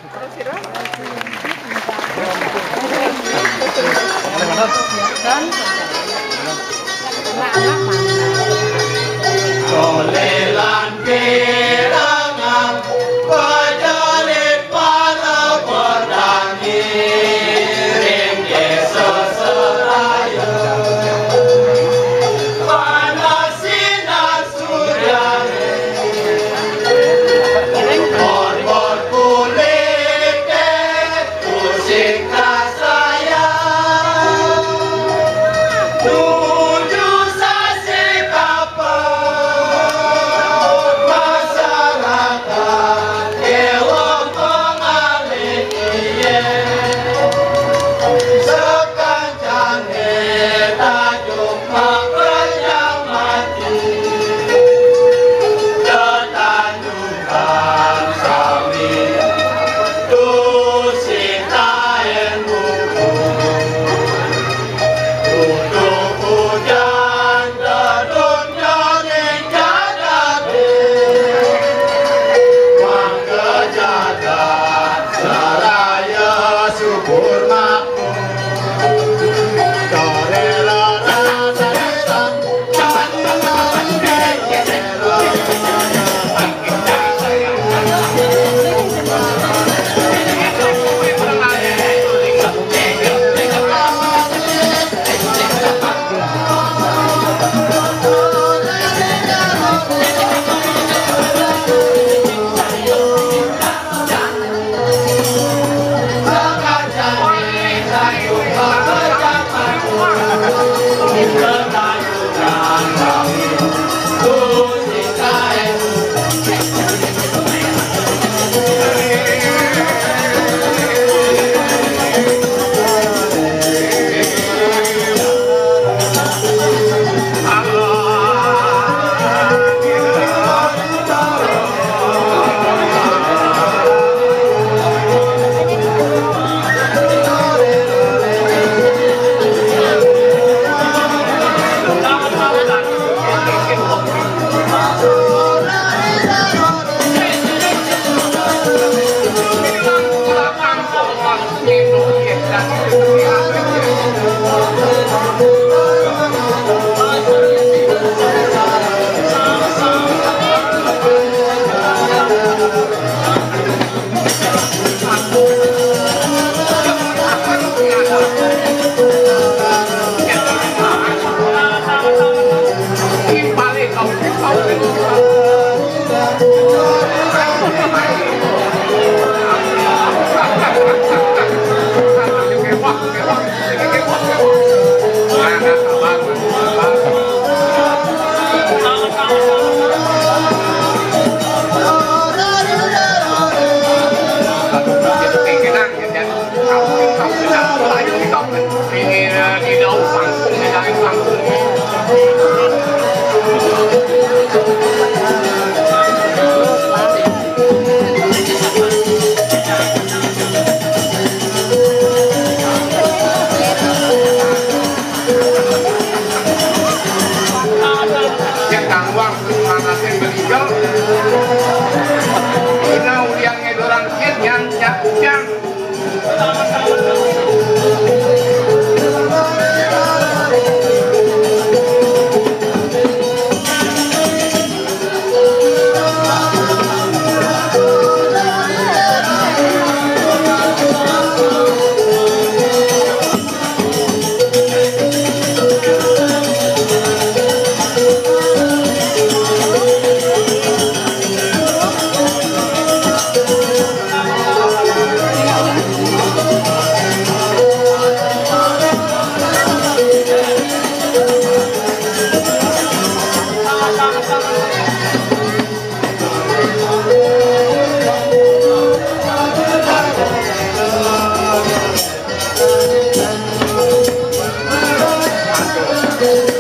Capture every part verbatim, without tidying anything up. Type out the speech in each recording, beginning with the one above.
Terus, Ira? Dan anak-anak mana? Solelan pirangan, pajarit para perdangi, ring desa seraya. Panas sinar Suryane, bor-bor kulite, tusing kasaya. Nuju sasi kapan, masyarakat dewa pengalih iye. Sekan Jane tajuk makejang mati, tetandukan sami tusing taen buku. Utuh ujan tedun jaring jagate, mangke jagat seraya subur makmur. Yen kang wong manase beliau, ina ulian ngedorang yen yang jak ujang.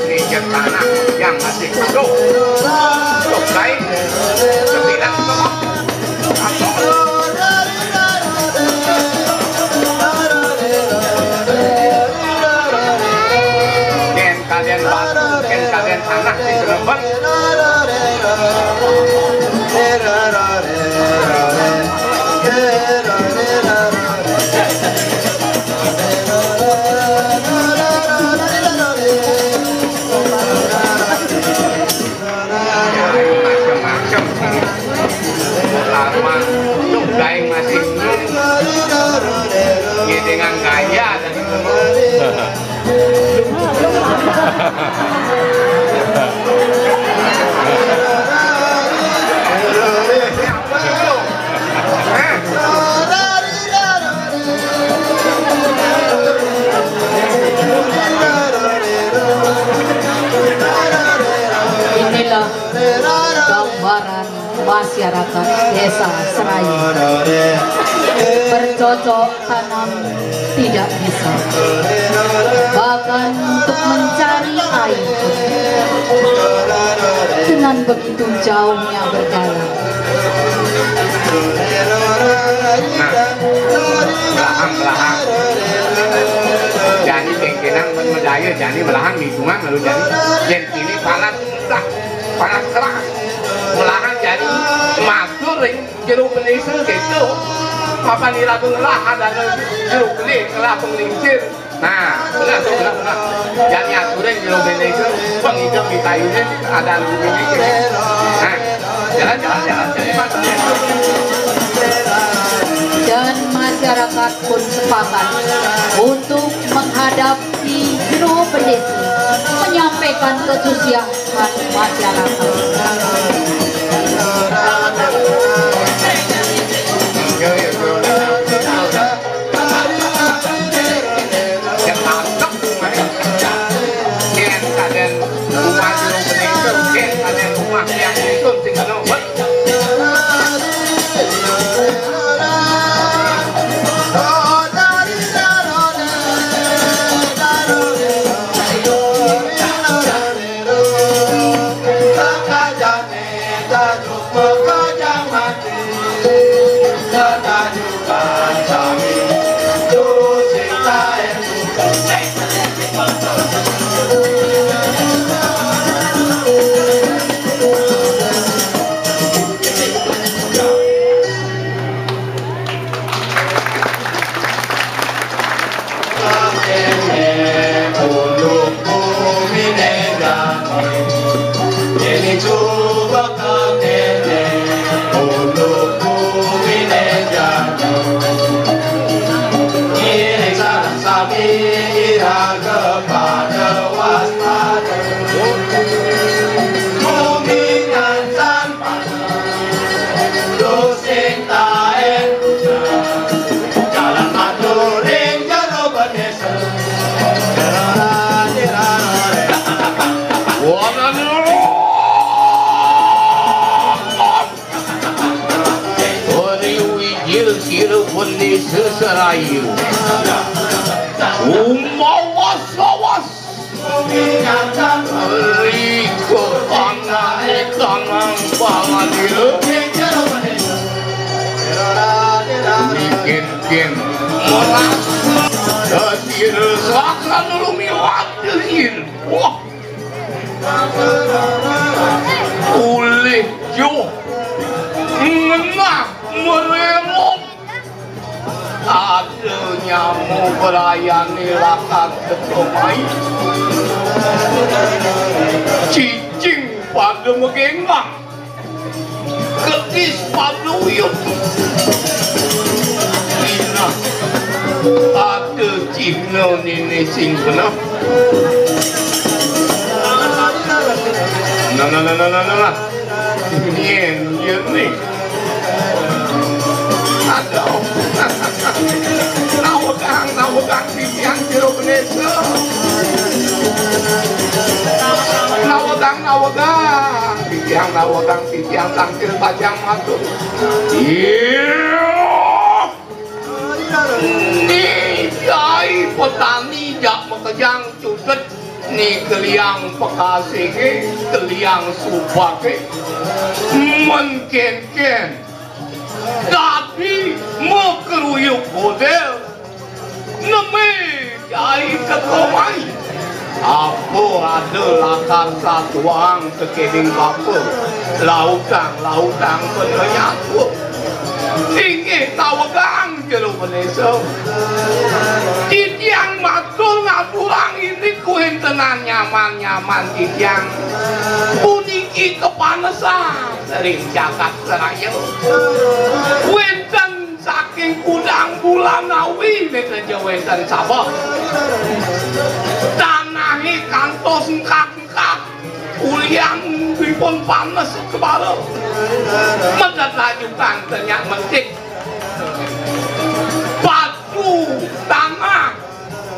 Nginjek tanah yang masih penuh. Tuh, baik. Sebilang. Yen kalian batu, yen kalian tanah di Cirebon. Masuk gaeng masih ngedengang gaya tadi. Inilah gambaran masyarakat Desa Serayu. Bercocok tanam tidak bisa, bahkan untuk mencari air pun dengan begitu jauhnya berjalan. Nah, melahang, melahang. Jani kengkenang medaya, jani melahang lingkungan lalu jani. Yen ini panas susah, panas keras. Melahang jani matur ring jero bendesa gitu. Papan iraga ngelah adané jero beli, ngelah penglingsir. Nah, benar, benar, benar. Jani aturin jero bendesa, pengidem di kayuné, ada ini gitu. Nah, jalan, jalan, jalan, jalan, jalan. Dan masyarakat pun sepakat untuk menghadapi jero bendesa, menyampaikan kesusahan masyarakat. Ori wijil sira wené seserayu. Umawas-awas. Rika pangane tanang pangadila. Bikin-kin. Dasir sakan lumiwat dengin. Wah. Ulih juh. Ngenah merelok. Ada nyama berayane lakar ketomai. Cicing pada megenggang. Kedis pada uyut. Inah. Ada cihna nini sing beneh. Nah, nah, nah, nah, nah, nah, nah. Nyen, nyen ni. Aduh. Nawegang, nawegang titiang jero benesa. Nawegang, nawegang. Titiang nawegang, titiang tangkil pajang matur. Iya. Ni Cai petani jak makejang cutet ni keliang pekasike, keliang subake. Men kenken dadi makeruyuk godel. Neme Cai teka mai. Apa ada lakar satuang tekening bapa? Lautang, lautang bener nyatua. Inggih nawegang jero benesa. Titiang matur ngaturang indik kuwéntenan nyaman-nyaman titiang. Puniki kepanesan. ring jagat raya. Wénten saking kudang bulan awi, nèk ja wénten sabeh. Tanahé kantos engkak-engkak. Ulian dipun panes kebara. Medhot rajukang tenyak mentik. Batu tanah.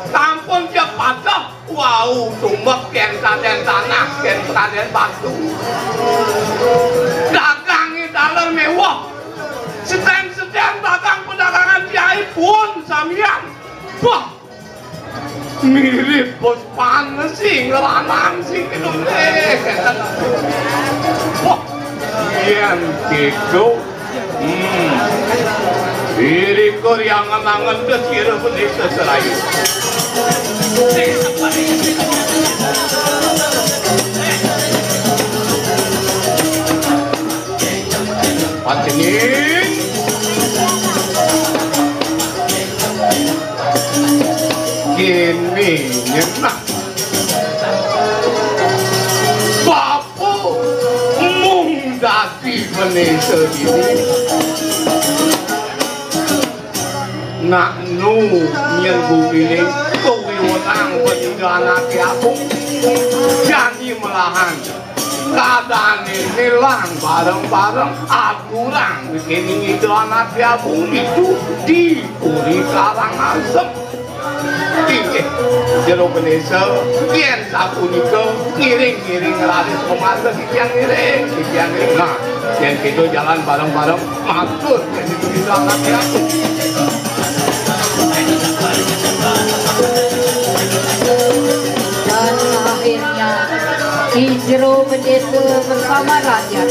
Sampun ja pateh. Wau, tumbek kén kadén tanah, kén kadén batu. Dagangé taler méweh. Sedeng-sedeng dagang pedagangan kiai pun samian. Wah, mirip bos panes sing lanang sing kéto. Wah, yén kéto. Hmm. Irika riangen-angen ka sira bendésa serayu. Pancingin. Kéné nyenah. Bapa mung dadi bendésa dini. Nak nu nyén guminé kawiwenang Ida Anaké Agung. Jani melahan. Kadané nilang bareng-bareng aturang kéning Ida Anaké Agung ditu di Puri Karangasem. Inggih, jero bendésa, yén sapunika ngiring-ngiring raris pamarta titiang ngiring, titiang ngiring. Nah, yén kéto jalan bareng-bareng, matur kéning Ida Anaké Agung. Dan akhirnya, Ki Jero Bendésa bersama rakyat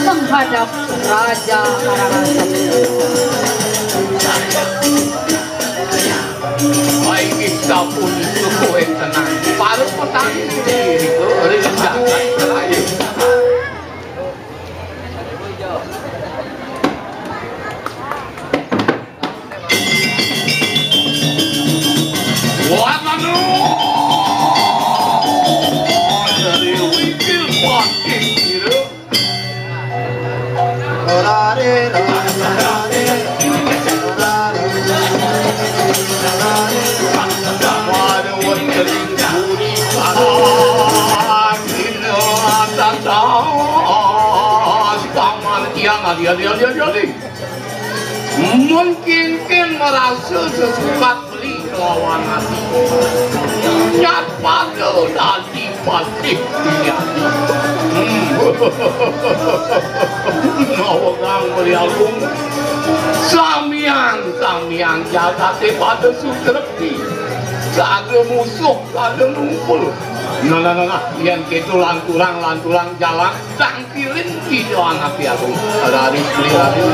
menghadap Raja Karangasem. Baik, sapunika kowe tenang. Para petani diri, ring jagat raya. Wah, anu. Dari wikil pancing kira. Mungkin kin merasa sesukat beli kelawan ati. Nyat pada dadi patih dilihat. Hmm. Nawegang Beli Agung. Samian, samian jagaté pada sutrepti. Sada musuh, sada numpul. Nah, nah, nah, nah. Yén kéto lanturang, lanturang jalan. Tangkilin Ida Anaké Agung. Raris Beli Agung.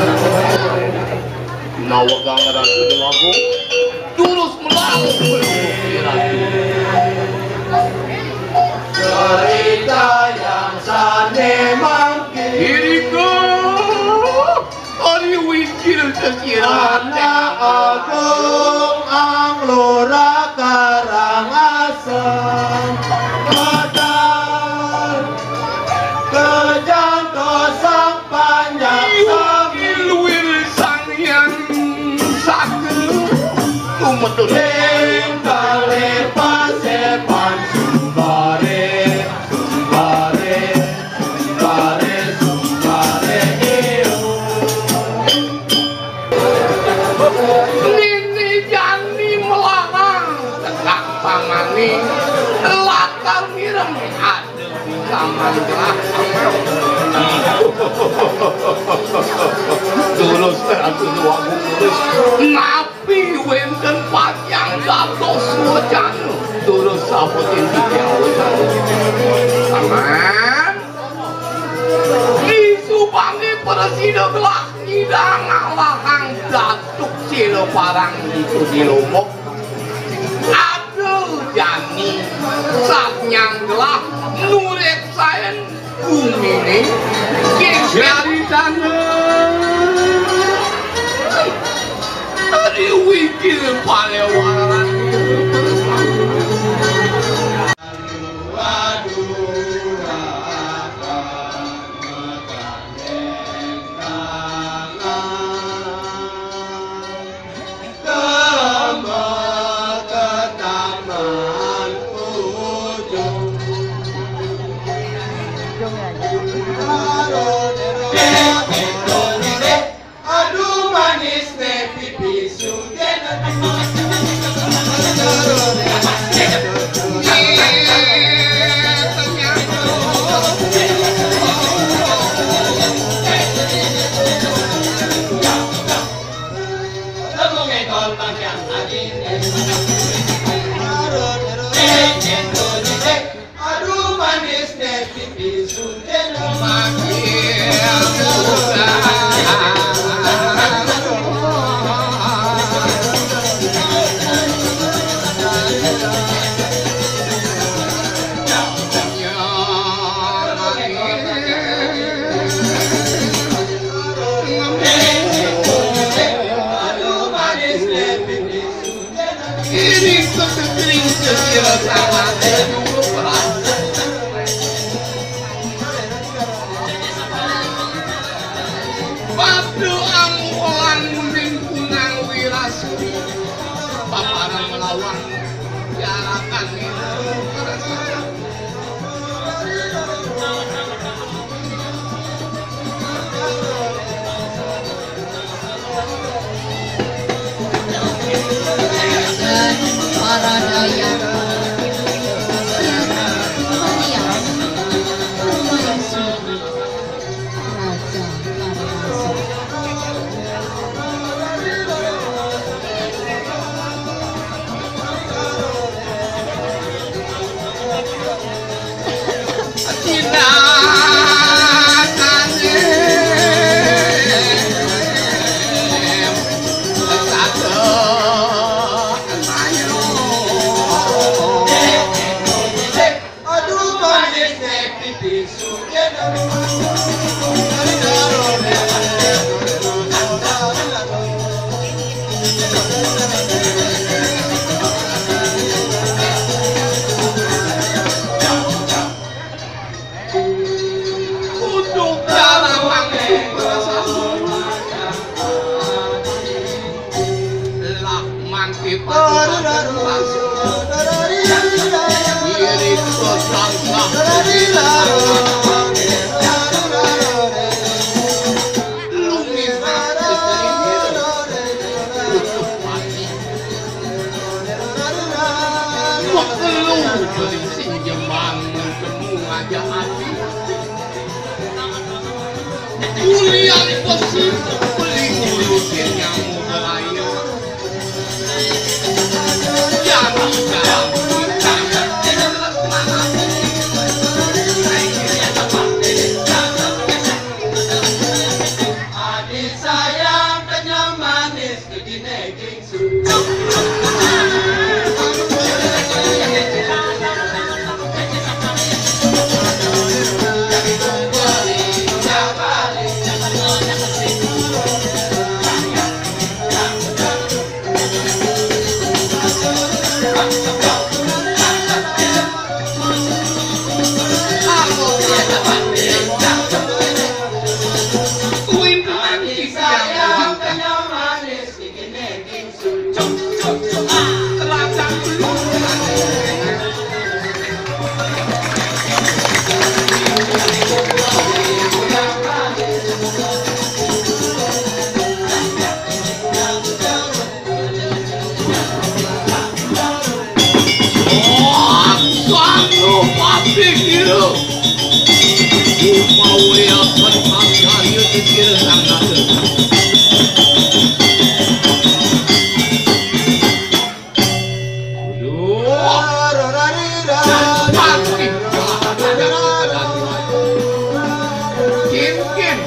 Nawegang Ratu Déwagung. Durus melaut menuju Ratu. Cerita yang sané mangkin. Irika. Ari wikil sesira. Anak Agung Anglora Karangasem. Padahal kejantosang panjang sami. Luwir Sang Hyang Sagra. Tumetun. Ing kalih pasepan sumbare, sumbare. Sumbare, sumbare, iyo. Nini jani melarang tegak pangani lakar mireng ada di kamar gelah. Terus, terus, terus. Napi wénten panjang dados wacana? Terus saputin titiang wacana. Paman. Disubangé prasida gelah nyidang ngalahang Datuk Sila Parang ditu di Lombok. Ada jani satnyang gelah nureksain guminé. Jari sana. Ari wikil palewaran. Aduh, manis deh pipi sundel. Ini kepikiran kecil sama saya dulu, Pak. Padu ampolan munding kunang wirasuri. Paparan melawan diarahkan itu pada saya. Para daya. Raja Karnasura. Aduh, manis deh pipi sundel. Kudu kalamang sumber sampun. Lah mangke paduka. Wirid kosang sah. Lumipat keserimir. Utuh pati. Mekelu beli sinjeman temu ngajak ati. Kuliah posisi beli ngurusin nyamuk berayun. Jadi dalam kita jelas mana. Adik sayang kenyam manis begini. Sanu pabrik ieu. Upawaya karya kecil sang nata. Duh. Kin, kin.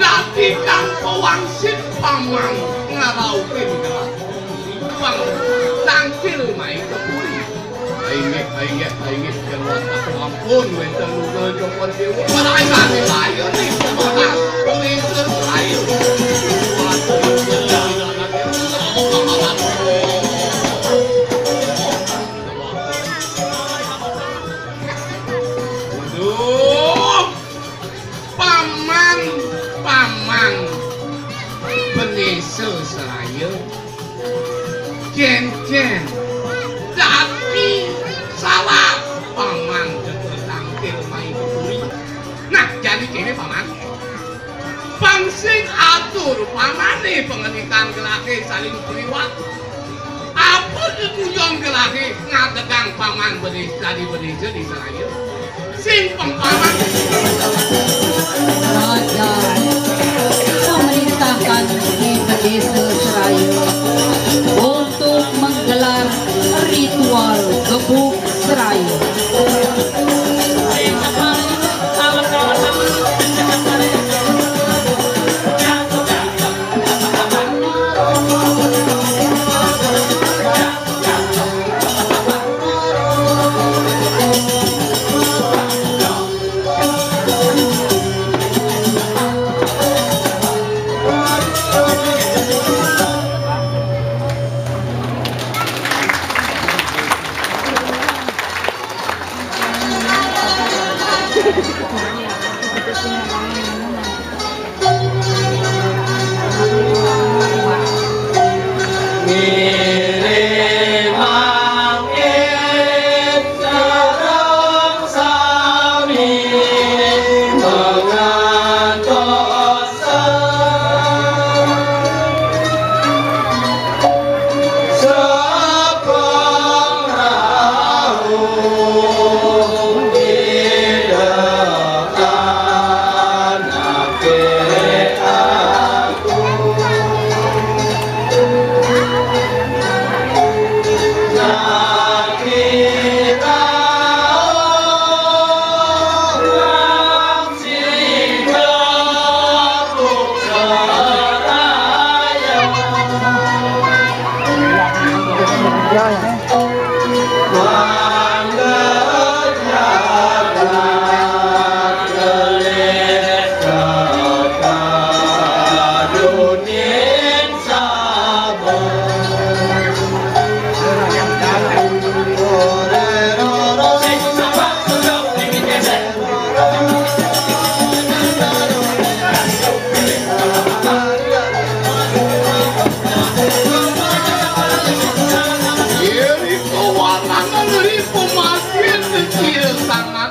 Dadi kang pawangsit paman ngaraukin gelah. Bang tangkil mai ka puri. Inggih, inggih, inggih, yen wonten ampun wenten luga cokor dewa. Ora sami layu nih, Mas. Pemimpin layu. Waduh. Paman, paman. Benesa Seraya. Jen-jen. Dadi salah paman tetep tangkil mai puri. Nah, jani kene paman. Pang sing atur pamane pangandikan gelahe saling priwat. Apa tetujon gelahe ngadegang paman benih dadi benih di Seraya. Sing pengpaman. Raja, pemerintahkan di desa Seraya. Yen iku warangan ri pematian kecil sangat.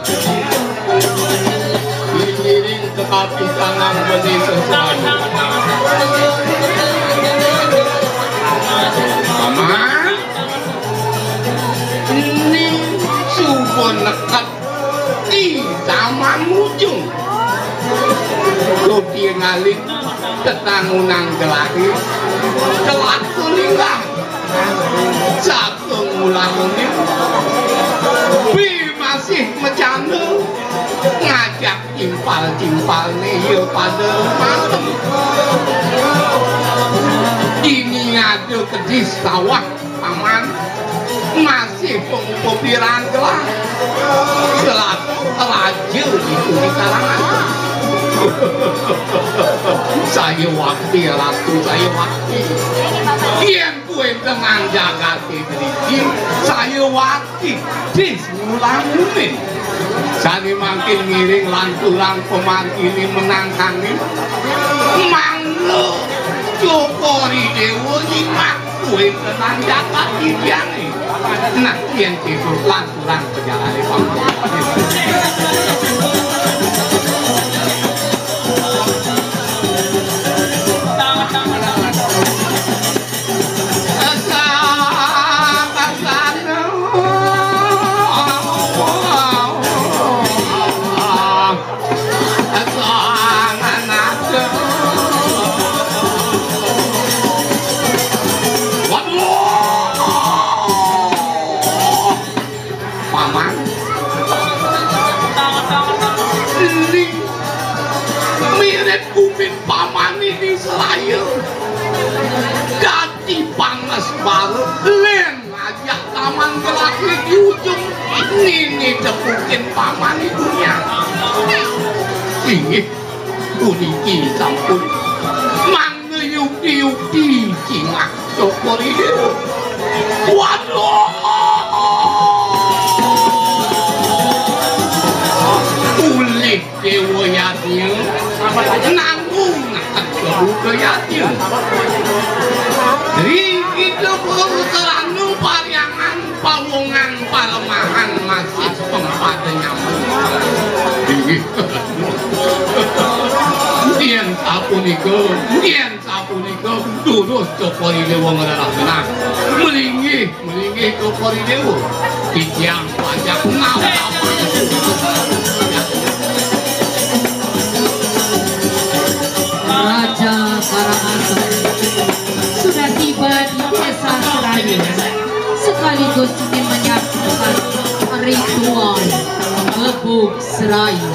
Diiring kekapisangan beni sesuatu. Paman, ini suba neked di taman ujung. Kopi ngalih tetangunan gelahe, kelak kuningan. Satung ulangunin, bi masih macanda, ngajak timpal-timpalne ya pada matem. Dini ada kedis sawah. Paman masih pengupa pirang gelah. Selaku raja itu di kalangan. Saya wakti, ratu, saya wakti. Yen kuwi dengan jagate driki, saya wakti. Dis Mulangunin. Sane mangkin ngiring lanturang pemargine menangkane. Manglo Cokor I Dewa nyimak kuwi tenan jagat idiane. Nah, yen gitu lanturang pejalane pangkon. Paman. Ini mirip kumin paman ini seraya. Dadi panges bala len ngajak taman gelake di ujung. Nini tepukin paman ibunya. Inggih, puniki sampun. Mang Yukti-yukti cingak Cokor I Dewa. Waduh. Ulih Dewa Yadnya nanggung nangkep Dewa Yadnya. Ri kita baru teranu pariangan pawongan palemahan masih tempat nyambung. Inggih. Yen sapunika, yen sapunika durus Cokor I Dewa ngrereh genah. Melinggih, melinggih Cokor I Dewa. Titiang pajak nawar. Raja Karangasem sudah tiba di Desa Serayu, sekaligus ingin menyaksikan ritual Gebug Serayu.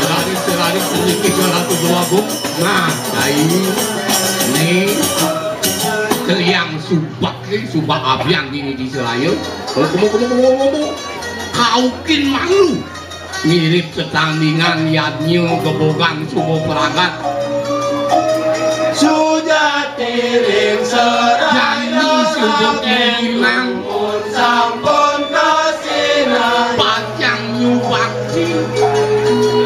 Serayu, serayu, puniki Ratu Dewa Agung. Nah, Dai, ini keliang subak, ini subak abian ini di Serayu. Kumu, kumu, kumu, kumu, kumu. Kaukin malu. Mirip tetandingan yadnya gebogan suba pragat. Sujati ring Seraya. Jani suba kuninang. Sampun kasinah. Pacang nyubakti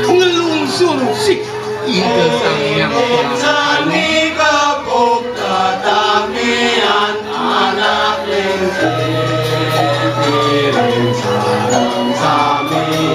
nglungsur sih Ida Sang Hyang Prama. Sami kepuk tetamian anak lingsir. Ring sareng sami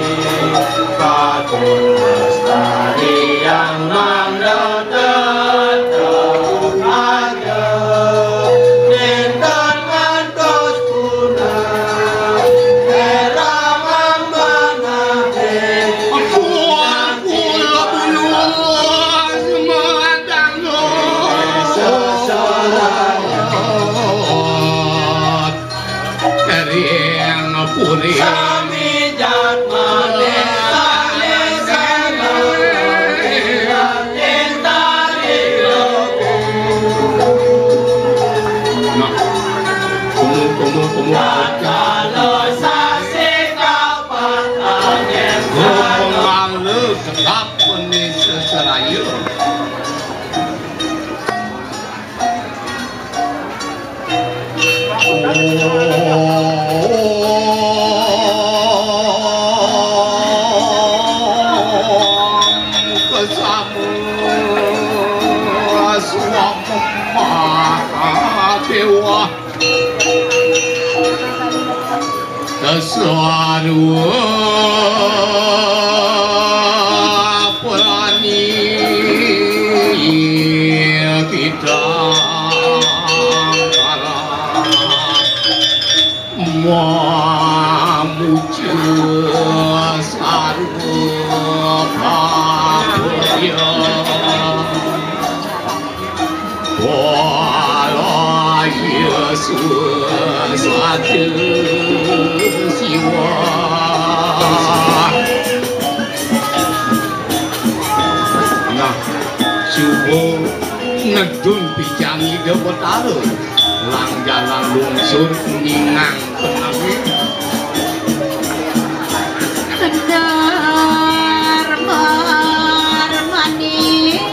patut lestariang mangda tetep ajeg. Nénten ngantos punah éra manahé. Ampun, ampun, ampun, semadang. Seseraya. Ring puri. Sami jatmane sami sena, ing tari loku. Nah, kumu, kumu, kumu. Tatkala sasih kapat angin rupang sana. Lala sekap penis seraya. Kasarwa prani kita para mamuja sarwa kabudya. Wala Yesus Adi Siwa. Nah, suba ngedun pican Ida Betara. Lang jalan lungsur ningang. Bener, mar, manis.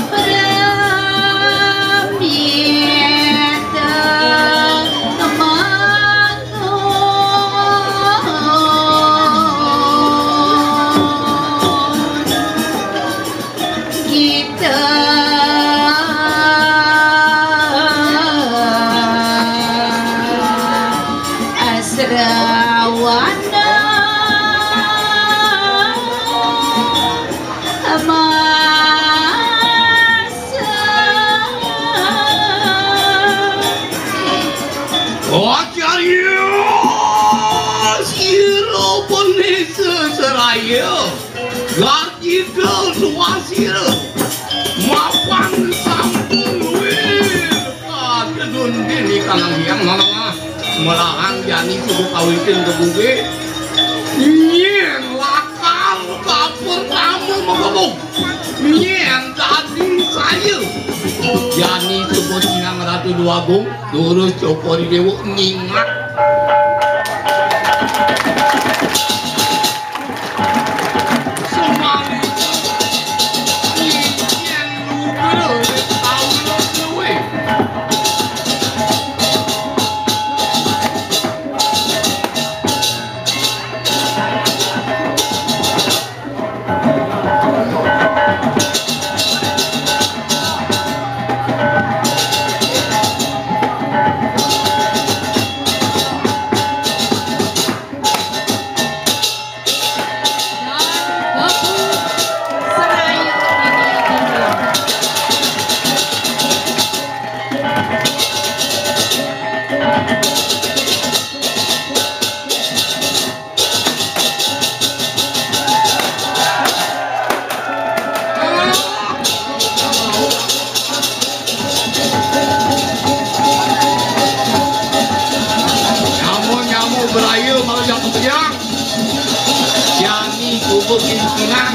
Pramita. Kita asrawana masa. Acarya sira panisa seraya. Garjita suasira mapan sampun luir. Kadedun dini kanang hyang nana. Melahan jani suba kawitin gebuge. Nyén lakar kapur kamu magebug. Nyén dadi saya. Jani suba sinang Ratu Déwagung, durus Cokor I Déwa ningat. Nyamuk-nyamuk beraya malah jatuh tiang. Jani kubu kincingan.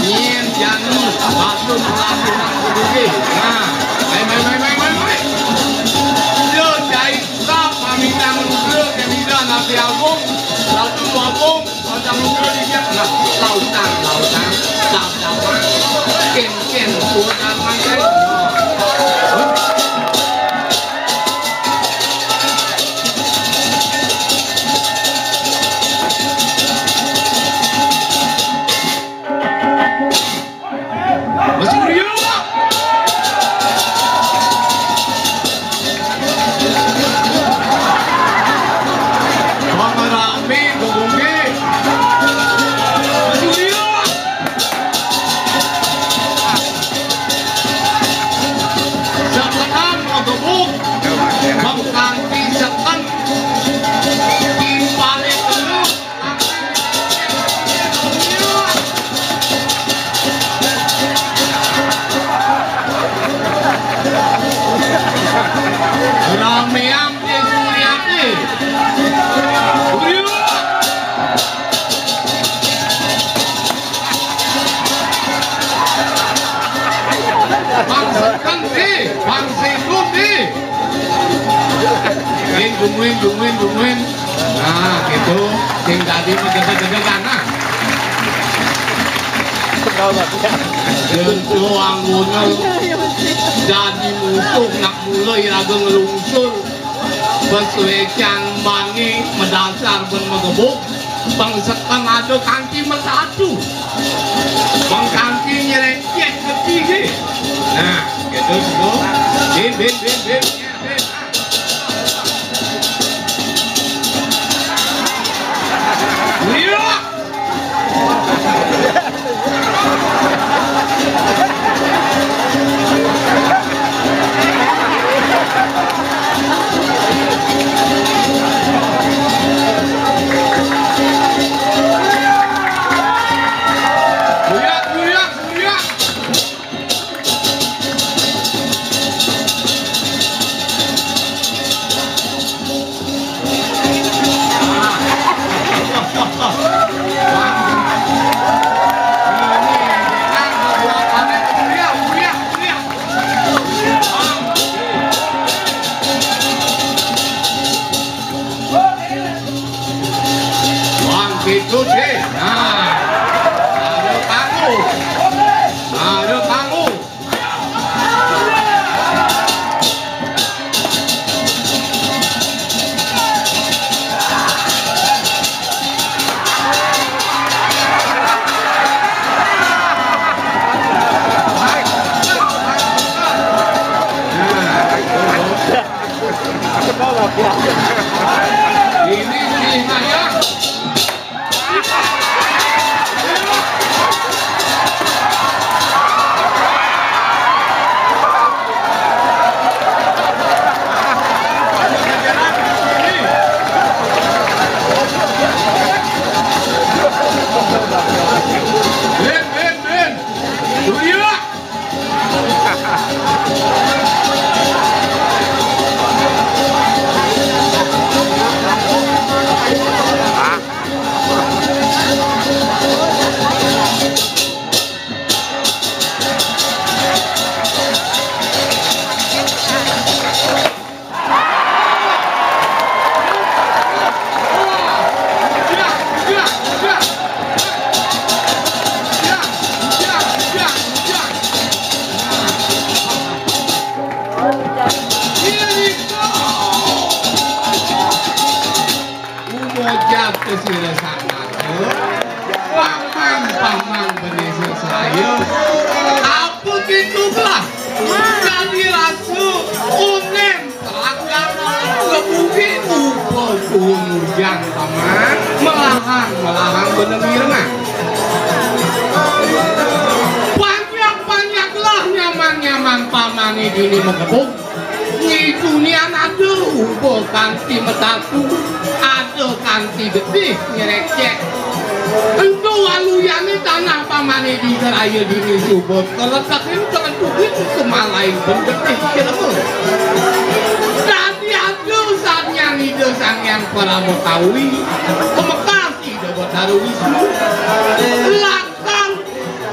Nyén jani batu telah pinang kubu. Nah, mai, mai, mai, mai, mai, mai. Yo, jai sab pamitang rudra ke bidan ati agung. Laut ngomong, ada muncul di dia. Nah, lautan, lautan, lautan. Ken, ken, lautan, lautan. Masih kuliah. Bang rame, gogongge. Masih kuliah. Setekan, gogong. Bang kanti, setekan. Timpale, dulu. Ramean deh, Suryati. Bang Sekenti, Bang Sekenti. Tungguin, tungguin, tungguin, tungguin. Nah, gitu. Sing dadi mah gede-gede kana. Tentu anggona dadi musuh nak mulai raga ngelungsur. Bes wecang bangi medasar ben megebuk. Bang sekeng ada kanti mesatu. Bang kanti nyerempet ke tinggi. Nah, gitu, gitu. Bin, bin, bin, bin. Bang, gitu sih. Nah, ada tamu. Ada tamu. Ini si Naya. Umojab ke sira samangke. Paman, paman, benih saya. Apa gitu lah? Jadi rasu unem telakan kebuki upa kuhun urjang, paman. Melahang, melahang bener mirengan. Panjak-panjaklah nyaman-nyaman pamane dini makebuk. Ngidunian ada uba kanti metatu, ada kanti getih nyerecek. Ento waluyane tanah pamane di seraya dini suba keletekin kelentukin kemalain pun getih jelema. Dadi ada sanya Ida Sang Hyang Parama Kawi, pemekas Ida Batara Wisnu, lakar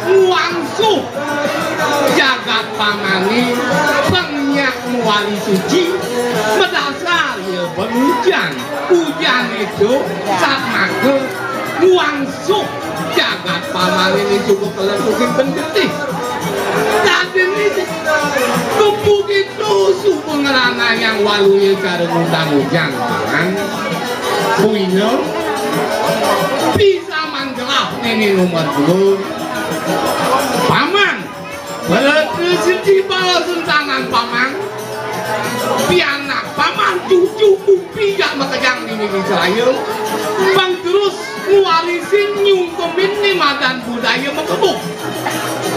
ngwangsuh jagat pamane, pang nyak mawali suci, madasar ya Ujan, ujan itu satmaka ngwangsuh jagat pamané suba kaletukin ben getih. Dadiné kebugitu suba ngranayang waluya cara ngundang ujan, paman. Buina pisaman gelah néné nomor dua. Paman, Bala siji bala sentanan paman. Pianak paman cucu kupi jak makejang di Mimi Seraya. Pang terus ngwarisin nyungkemin ni madan budaya makebuk.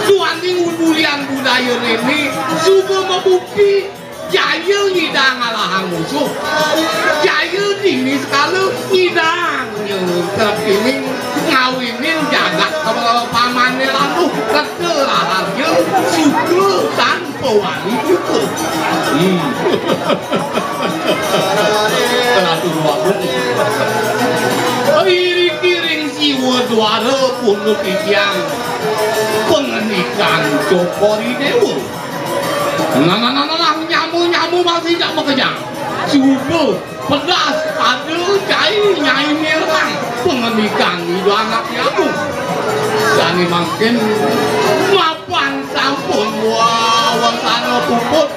Duaning ulian budaya néné suba mabukti jaya ngidang ngalahang musuh. Jaya dini sekala ngidang nyengkep ini ngawinin jagat kawala pamané landuh rega raharja suka tanpa wali buta. Hmm. Ratu Déwa. Iring-iring siwa duara punduk titiang pangandikan Cokor I Déwa. Nah, nah, nah, nah, nah, nyamu, nyamu masih jak makejang. Suba pedas ada cai nyai mirang pangandikan Ida Anak Agung. Sané mangkin mapan sampun wawasana puput.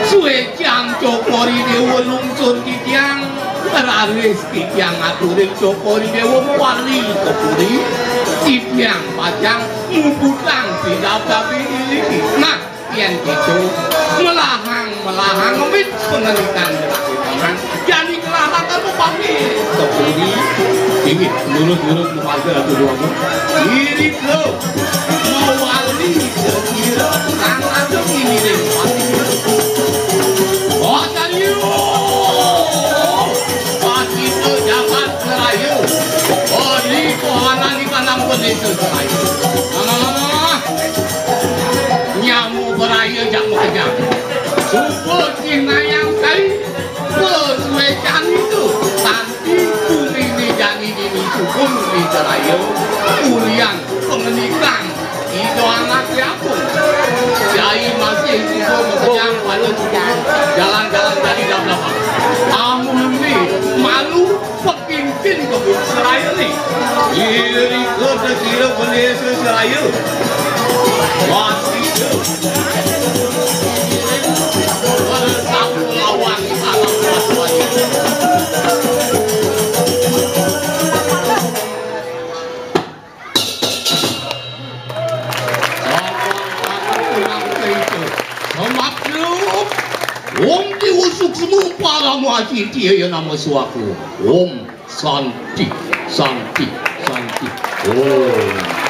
Suécan Cokor I Déwa lungsur titiang, raris titiang aturin Cokor I Déwa mawali ka puri, titiang pacang muputang pidabdabé iriki. Nah, yén kéto, melahang, melahang amit pangandikan Jeraké Paman. Jani kelahang anu pamit ka puri. Inggih, nurut-nurut mamarga Ratu Déwa Agung. Irika mawali sekira kang ada ngiring pati. Wasalyo! Pacita jagat seraya. Ori kohanan di kanang pedesa seraya. Nah, nyamu beraya jak makejang. Suba cinayang kai. Pasuécan itu. Tan Ibu nini jani nini suku nini seraya, ulian pangandikan Ida Anak Agung. Jai masih suku makejang pada jalan-jalan tadi dah belakang. Amun ni malu pekimpin kebun seraya ni. Diri kota kira bendesa seraya. Wati tu. Bersatu lawan Om Diwusuk Semu Parama Acintya ya nama suaku. Om Santi, Santi, Santi. Om.